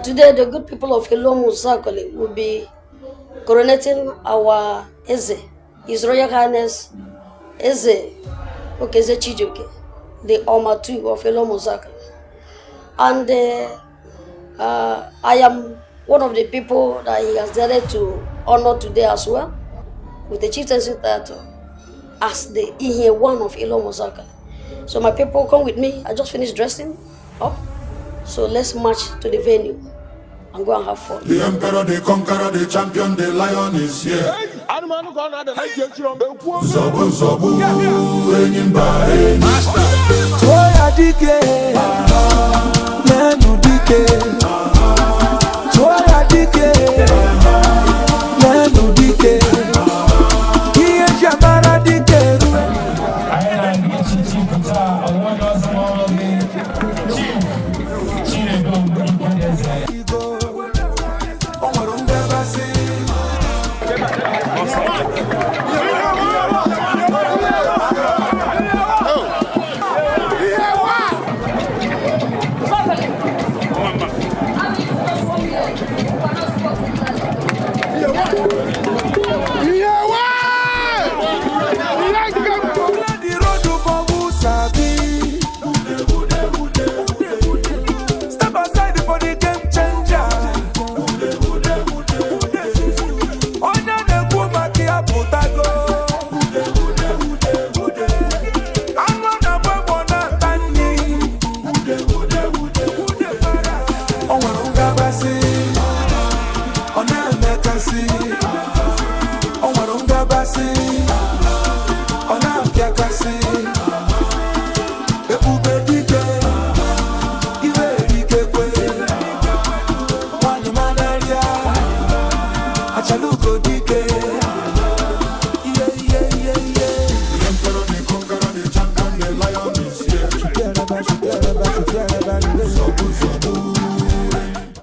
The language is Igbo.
Today, the good people of Heluom Uzuakoli will be coronating our Eze, His Royal Highness Eze Okezie Chijioke, the Oma II of Heluom Uzuakoli. And I am one of the people that he has decided to honor today as well with the chieftaincy title as the Ihie one of Heluom Uzuakoli. So my people, come with me. I just finished dressing up. So let's march to the venue and go and have fun. The emperor, the conqueror, the champion, the lion is here. Anụmanụ ka ọ na-ada na iji echiri ọmgbe kwuo. Nzọgbu nzọgbu, enyi mba enyi. Tụọ ya dike, n'enu dike. Tụọ ya dike, n'enu dike. Ihe eji amara dike eru. Anyị na-aga echichi taa, onwe ọzọ n'ọrụ gị, Chief Chinedu Ikeneze. O nwere ngabasị. Clear the road for who sabi. Step aside for the game changer. Onye na-ekwu maka ya pụtago. Anụ na-agba egbo na-ata nri. O nwere ngabasị. Ọ na-emekasị. O nwere ngabasị. Ọ na-apịakasị. Ebube dike, iwe erikekwe. Nwanyị manarịa, achalugo dike.